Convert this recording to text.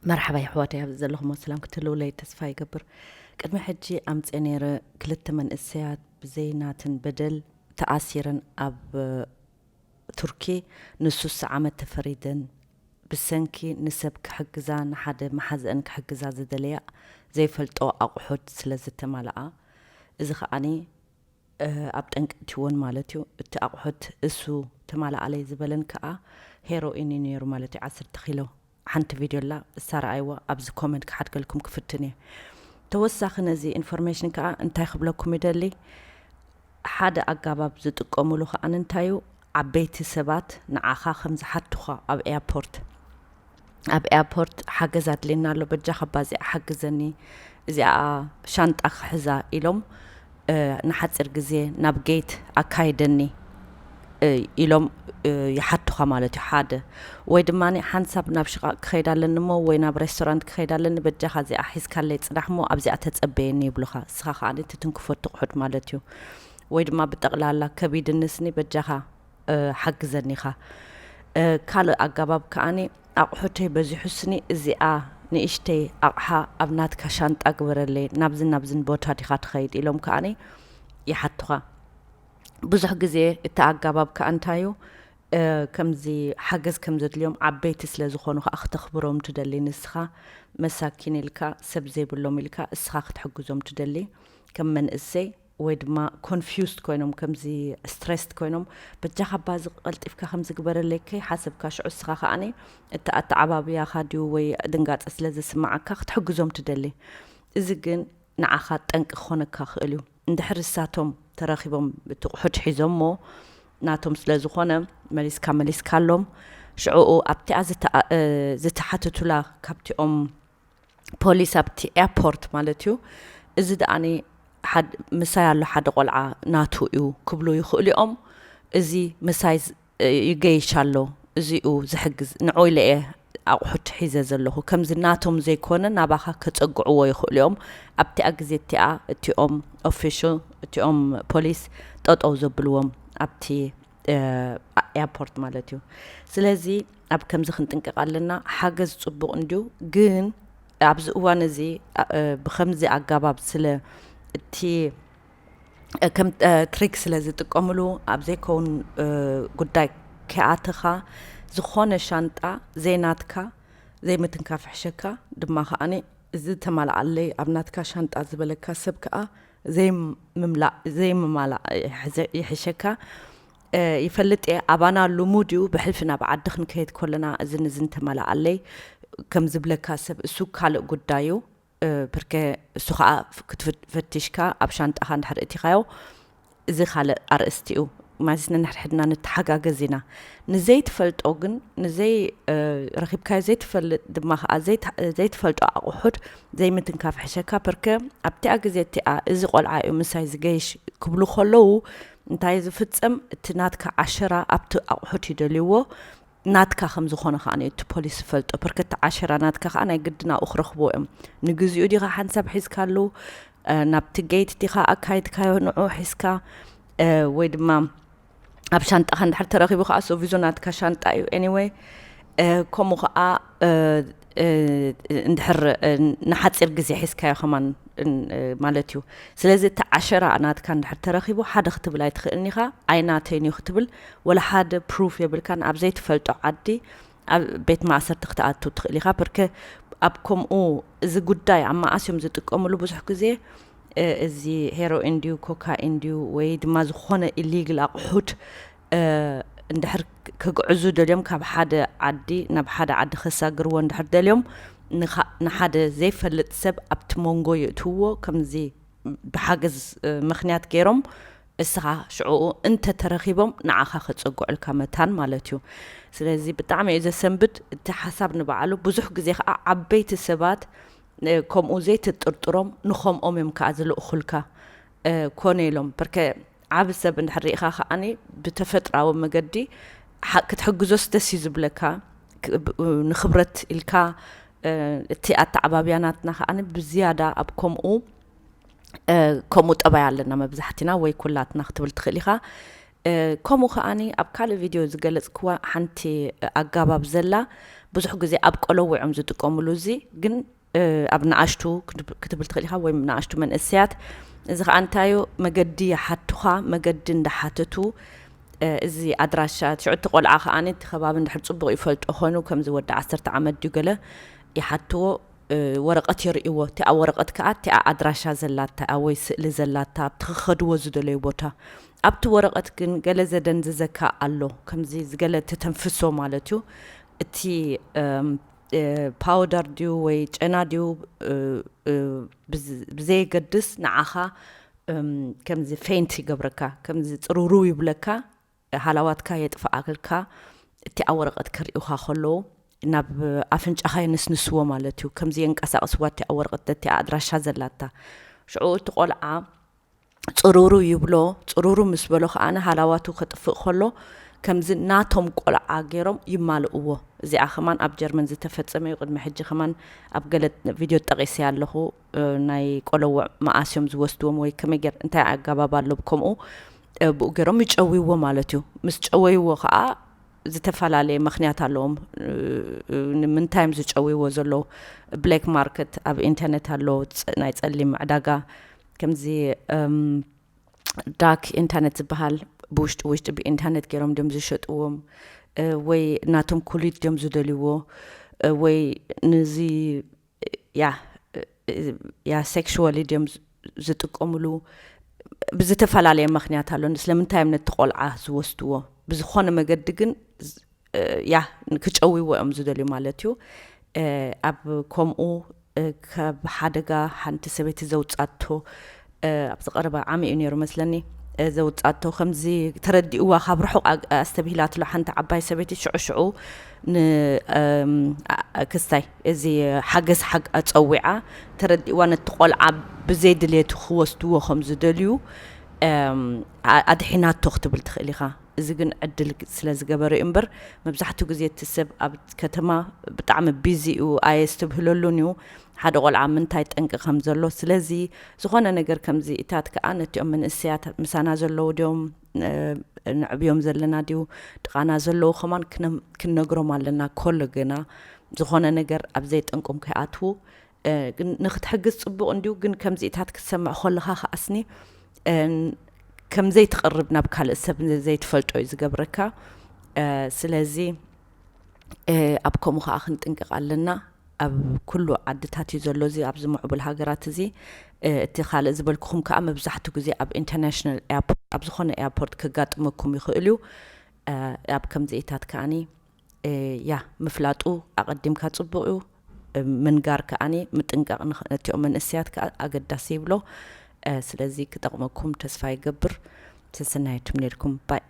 መርሓባ ኣሕዋተይ፣ ኣብዚ ዘለኹሞ ሰላም ክትህልውለይ ተስፋ ይገብር። ቅድሚ ሕጂ ኣምፅኤ ነይረ፣ ክልተ መንእሰያት ብዘይ ናተን በደል ተኣሲረን ኣብ ቱርኪ ንሱሳ ዓመት ተፈሪደን፣ ብሰንኪ ንሰብ ክሕግዛ፣ ንሓደ መሓዘአን ክሕግዛ ዝደለያ ዘይፈልጦ ኣቑሑት ስለ ዝተማልኣ። እዚ ከዓኒ ኣብ ጠንቂ እትወን ማለት እዩ። እቲ ኣቑሑት እሱ ተማልኣለይ ዝበለን ከኣ ሄሮኢን እዩ ነይሩ ማለት እዩ። ዓሰርተ ኪሎ ሓንቲ ቪድዮ ኣላ፣ እሳ ረኣይዋ፣ ኣብዚ ኮመንት ክሓድገልኩም ክፍትን እየ። ተወሳኺ ነዚ ኢንፎርሜሽን ከኣ እንታይ ክብለኩም ይደሊ፣ ሓደ ኣጋባብ ዝጥቀሙሉ ከኣ እንታይ እዩ፣ ዓበይቲ ሰባት ንዓኻ ከም ዝሓቱኻ ኣብ ኤርፖርት ኣብ ኤርፖርት ሓገዝ ኣድልየና ኣሎ፣ በጃኻ ባዚኣ ሓግዘኒ፣ እዚኣ ሻንጣ ክሕዛ ኢሎም ንሓፂር ግዜ ናብ ጌት ኣካይደኒ ኢሎም ይሓቱኻ ማለት እዩ። ሓደ ወይ ድማ ሓንሳብ ናብ ሽቓቕ ክኸይድ ኣለኒ እሞ ወይ ናብ ሬስቶራንት ክኸይድ ኣለኒ፣ በጃኻ እዚኣ ሒዝካለይ ፅናሕ እሞ ኣብዚኣ ተፀበየኒ ይብሉኻ። እስኻ ከዓ ትትንክፎ ትቑሑድ ማለት እዩ። ወይ ድማ ብጠቕላላ ከቢድንስኒ በጃኻ ሓግዘኒ ኢኻ። ካልእ ኣጋባብ ከዓኒ ኣቑሑተይ በዚሑስኒ እዚኣ ንእሽተይ ኣቕሓ ኣብ ናትካ ሻንጣ ግበረለይ፣ ናብዝን ናብዝን ቦታ ዲኻ ትኸይድ ኢሎም ከዓኒ ይሓቱኻ። ብዙሕ ግዜ እቲ ኣጋባብ ከኣ እንታይ እዩ፣ ከምዚ ሓገዝ ከም ዘድልዮም ዓበይቲ ስለ ዝኾኑ ከኣ ክተኽብሮም ትደሊ። ንስኻ መሳኪን ኢልካ ሰብ ዘይብሎም ኢልካ እስኻ ክትሕግዞም ትደሊ። ከም መንእሰይ ወይ ድማ ኮንፊውስድ ኮይኖም ከምዚ ስትሬስድ ኮይኖም በጃኻ ባዚ ቀልጢፍካ ከምዚ ግበረለይ ከይሓሰብካ ሽዑ እስኻ ከኣኒ እቲ ኣተዓባብያኻ ድዩ ወይ ድንጋጸ ስለ ዝስምዓካ ክትሕግዞም ትደሊ። እዚ ግን ንዓኻ ጠንቂ ክኾነካ ክእል እዩ። እንድሕር እሳቶም ተረኺቦም እቲ ቁሑድ ሒዞሞ ናቶም ስለ ዝኾነ መሊስካ መሊስካሎም ሽዕኡ ኣብቲኣ ዝተሓተቱላ ካብቲኦም ፖሊስ ኣብቲ ኤርፖርት ማለት እዩ። እዚ ደኣኒ ምሳይ ኣሎ ሓደ ቆልዓ ናቱ እዩ ክብሉ ይኽእሉ እዮም። እዚ ምሳይ ይገይሽ ኣሎ፣ እዚኡ ዝሕግዝ ንዑ ኢለ እየ ኣቑሑት ሒዘ ዘለኹ። ከምዚ ናቶም ዘይኮነ ናባኻ ከጸግዕዎ ይኽእሉ እዮም። ኣብቲኣ ግዜ እቲኣ እቲኦም ኦፊሻል እቲኦም ፖሊስ ጠጠው ዘብልዎም ኣብቲ ኤርፖርት ማለት እዩ። ስለዚ ኣብ ከምዚ ክንጥንቀቕ ኣለና። ሓገዝ ጽቡቕ እንድዩ፣ ግን ኣብዚ እዋን እዚ ብከምዚ ኣጋባብ ስለ እቲ ከም ትሪክ ስለ ዝጥቀምሉ ኣብ ዘይከውን ጉዳይ ከይኣተኻ ዝኾነ ሻንጣ ዘይናትካ ዘይምትንካፍ ሕሸካ ድማ ከኣኒ እዚ ተማልኣለይ ኣብ ናትካ ሻንጣ ዝበለካ ሰብ ከኣ ዘይምምላእ ዘይምማላእ ይሕሸካ። ይፈልጥ እየ ኣባና ልሙድ እዩ ብሕልፊ ናብ ዓዲ ክንከይድ ከለና እዝን እዝን ተማልኣለይ ከም ዝብለካ ሰብ እሱ ካልእ ጉዳይ እዩ። ብርከ እሱ ከዓ ክትፈትሽካ ኣብ ሻንጣኻ እንድሕር እቲኻዮ እዚ ካልእ ኣርእስቲ እዩ። ማለት ነንሕድሕድና ንተሓጋገዝ ኢና። ንዘይትፈልጦ ግን ንዘይ ረኺብካዮ ዘይትፈልጥ ድማ ከዓ ዘይትፈልጦ ኣቑሑት ዘይምትንካፍ ሕሸካ። ብርከ ኣብቲኣ ግዜ እቲኣ እዚ ቆልዓ እዩ ምሳይ ዝገይሽ ክብሉ ከለዉ እንታይ ዝፍፀም እቲ ናትካ ዓሸራ ኣብቲ ኣቑሑት ይደልይዎ ናትካ ከም ዝኾነ ከዓ እቲ ፖሊስ ይፈልጦ። ብርከ እቲ ዓሸራ ናትካ ከዓ ናይ ግድን ኣብኡ ክረኽብዎ እዮም። ንግዚኡ ዲኻ ሓንሳብ ሒዝካሉ ናብቲ ጌት ዲኻ ኣካይድካዮ ንዑ ሒዝካ ወይ ድማ ኣብ ሻንጣኻ እንድሕር ተረኺቡ ከዓ ሶቪዞ ናትካ ሻንጣ እዩ። ኤኒወይ ከምኡ ከዓ እንድሕር ንሓፂር ግዜ ሒዝካዮ ከማን ማለት እዩ። ስለዚ እቲ ዓሸራ ናትካ እንድሕር ተረኺቡ ሓደ ክትብል ኣይትኽእልን ኢኻ። ኣይናተይን እዩ ክትብል ወላ ሓደ ፕሩፍ የብልካን። ኣብ ዘይትፈልጦ ዓዲ ኣብ ቤት ማእሰርቲ ክትኣቱ ትኽእል ኢኻ። ብርከ ኣብ ከምኡ እዚ ጉዳይ ኣብ መኣስ እዮም ዝጥቀምሉ ብዙሕ ግዜ እዚ ሄሮኢን ድዩ ኮካኢን ድዩ ወይ ድማ ዝኾነ ኢሊግል ኣቑሑት እንድሕር ክግዕዙ ደልዮም ካብ ሓደ ዓዲ ናብ ሓደ ዓዲ ከሳግርዎ እንድሕር ደልዮም ንሓደ ዘይፈልጥ ሰብ ኣብቲ መንጎ የእትውዎ። ከምዚ ብሓገዝ ምክንያት ገይሮም እስኻ ሽዕኡ እንተተረኺቦም ንዓኻ ከጸግዑልካ መታን ማለት እዩ። ስለዚ ብጣዕሚ እዩ ዘሰንብድ እቲ ሓሳብ ንባዕሉ። ብዙሕ ግዜ ከዓ ዓበይቲ ሰባት ከምኡ ዘይትጥርጥሮም ንኸምኦም እዮም ከዓ ዝልእኹልካ ኮነ ኢሎም። ብርከ ዓብ ሰብ እንድሕር ርኢኻ ከዓኒ ብተፈጥራዊ መገዲ ክትሕግዞስ ደስ እዩ ዝብለካ። ንክብረት ኢልካ እቲ ኣተዓባብያ ናትና ከዓኒ ብዝያዳ ኣብ ከምኡ ከምኡ ጠባይ ኣለና መብዛሕትና ወይ ኩላትና ክትብል ትኽእል ኢኻ። ከምኡ ከኣኒ ኣብ ካልእ ቪድዮ ዝገለጽክዋ ሓንቲ ኣጋባብ ዘላ፣ ብዙሕ ግዜ ኣብ ቆለውዕ እዮም ዝጥቀምሉ። እዚ ግን ኣብ ንኣሽቱ ክትብል ትኽእል ኢኻ፣ ወይ ንኣሽቱ መንእሰያት። እዚ ከኣ እንታዩ፣ መገዲ ይሓቱኻ። መገዲ እንዳሓተቱ እዚ ኣድራሻ ሽዑ እቲ ቆልዓ ከኣ እቲ ከባቢ እንድሕር ጽቡቕ ይፈልጦ ኮይኑ፣ ከምዚ ወዲ ዓሰርተ ዓመት ድዩ ገለ ይሓትዎ። ወረቐት የርእይዎ። እቲኣ ወረቐት ከኣ እቲኣ ኣድራሻ ዘላታ ወይ ስእሊ ዘላታ ኣብቲ ክኸድዎ ዝደለዩ ቦታ፣ ኣብቲ ወረቐት ግን ገለ ዘደንዝዘካ ኣሎ፣ ከምዚ ዝገለ ተተንፍሶ ማለት እዩ። እቲ ፓውደር ድዩ ወይ ጨና ድዩ ብዘየገድስ ንዓኻ ከምዚ ፌንት ይገብረካ፣ ከምዚ ጽርውርው ይብለካ፣ ሃላዋትካ የጥፍኣልካ። እቲ ኣብ ወረቐት ክርእዩኻ ከለዉ ናብ ኣፍንጫኻ የንስንስዎ ማለት እዩ። ከምዚ የንቀሳቕስዋ እቲ ኣብ ወረቐት እቲ ኣድራሻ ዘላታ። ሽዑ እቲ ቆልዓ ጽሩሩ ይብሎ። ጽሩሩ ምስ በሎ ከኣ ሃላዋቱ ከጥፍእ ከሎ ከምዚ ናቶም ቆልዓ ገይሮም ይማልእዎ። እዚኣ ከማን ኣብ ጀርመን ዝተፈጸመ እዩ። ቅድሚ ሕጂ ከማን ኣብ ገለ ቪድዮ ጠቒሰ ኣለኹ። ናይ ቆለውዕ መኣስዮም ዝወስድዎም ወይ ከመይ ገር እንታይ ኣገባብ ኣሎ ከምኡ ብኡ ገይሮም ይጨውይዎ ማለት እዩ። ምስ ጨወይዎ ከኣ ዝተፈላለየ ምኽንያት ኣለዎም። ንምንታይ እዮም ዝጨውይዎ ዘለዉ? ብላክ ማርኬት ኣብ ኢንተርኔት ኣሎ፣ ናይ ጸሊም ዕዳጋ። ከምዚ ዳርክ ኢንተርኔት ዝበሃል፣ ብውሽጢ ውሽጢ ብኢንተርኔት ገይሮም ድዮም ዝሸጥዎም? ወይ ናቶም ኩሊት ድዮም ዝደልይዎ? ወይ ንዚ ያ ያ ሴክሽዋሊ ድዮም ዝጥቀምሉ? ብዝተፈላለየ ምኽንያት ኣሎ። ስለምንታይ እዮም ነቲ ቆልዓ ዝወስድዎ? ብዝኾነ መገዲ ግን ያ ክጨውይዎ እዮም ዝደልዩ ማለት እዩ። ኣብ ከምኡ ካብ ሓደጋ ሓንቲ ሰበይቲ ዘውጻቶ ኣብዚ ቀረባ ዓሚ እዩ ነይሩ መስለኒ። ዘውጻቶ ከምዚ ተረዲእዋ ካብ ርሑቕ ኣስተብሂላትሎ ሓንቲ ዓባይ ሰበይቲ ሽዑ ሽዑ ን ክስታይ እዚ ሓገዝ ሓግ ኣጸዊዓ ተረዲእዋ ነቲ ቆልዓ ብዘይ ድሌቱ ክወስድዎ ከም ዝደልዩ ኣድሒናቶ ክትብል ትኽእል ኢኻ። እዚ ግን ዕድል ስለ ዝገበረ እዩ እምበር፣ መብዛሕትኡ ግዜ እቲ ሰብ ኣብ ከተማ ብጣዕሚ ቢዚ እዩ፣ ኣየስተብህለሉን እዩ ሓደ ቆልዓ ምንታይ ጠንቂ ከም ዘሎ። ስለዚ ዝኾነ ነገር ከምዚ ኢታት ከኣ ነቲኦም መንእሰያት ምሳና ዘለዉ ድዮም ንዕብዮም ዘለና ድዩ ጥቓና ዘለዉ ከማን ክነግሮም ኣለና። ኮሎ ግና ዝኾነ ነገር ኣብ ዘይጠንቆም ከይኣትዉ ንክትሕግዝ ጽቡቕ እንድዩ፣ ግን ከምዚኢታት ክትሰምዕ ከለኻ ከኣስኒ ከም ዘይትቐርብ ናብ ካልእ ሰብ ዘይትፈልጦ እዩ ዝገብረካ። ስለዚ ኣብ ከምኡ ከኣ ክንጥንቀቕ ኣለና። ኣብ ኩሉ ዓድታት እዩ ዘሎ እዚ ኣብዚ ምዕቡል ሃገራት እዚ። እቲ ካልእ ዝበልኩኹም ከኣ መብዛሕትኡ ግዜ ኣብ ኢንተርናሽናል ኤርፖርት ኣብ ዝኾነ ኤርፖርት ከጋጥመኩም ይኽእል እዩ። ኣብ ከምዚኢታት ከኣኒ ያ ምፍላጡ ኣቐዲምካ ጽቡቕ እዩ። ምንጋር ከኣኒ ምጥንቃቕ ነቲኦም መንእሰያት ከኣ ኣገዳሲ ይብሎ። ስለዚ ክጠቕመኩም ተስፋ ይገብር። ሰሰናዩ ትምነልኩም ባይ